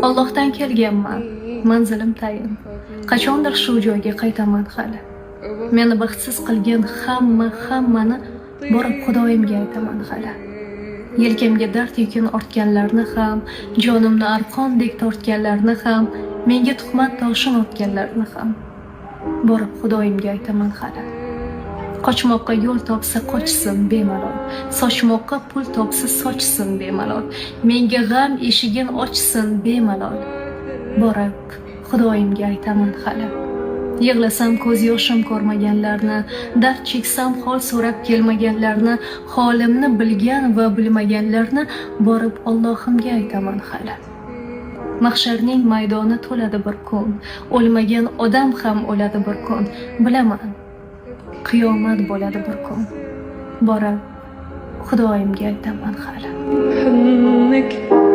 Allohdan kelganman, manzilim tayin. Qachondir shu joyga qaytaman hali. Meni baxtsiz qilgan hamma, hammani borib Xudoyimga aytaman hali. Yelkamga dard yukini ortganlarni ham, jonimni arqondek tortganlarni ham, menga tuhmat toshin otganlarni ham borib Xudoyimga aytaman hali. Qochmoqqa yo'l topsa, qochsin bemalol. Sochmoqqa pul topsa, sochsin bemalol. Menga g'am eshigin ochsin bemalol. Borib Xudoyimga aytaman hali. Yig'lasam ko'z yoshim ko'rmaganlarni, dard cheksam hol so'rab kelmaganlarni, holimni bilgan va bilmaganlarni borib Allohimga aytaman hali. Mahsharning maydoni to'ladi bir kun, o'lmagan odam ham o'ladi bir kun. Bilaman, qiyomat bo'ladi bir kun. Borib Xudoyimga aytaman hali. حضنك.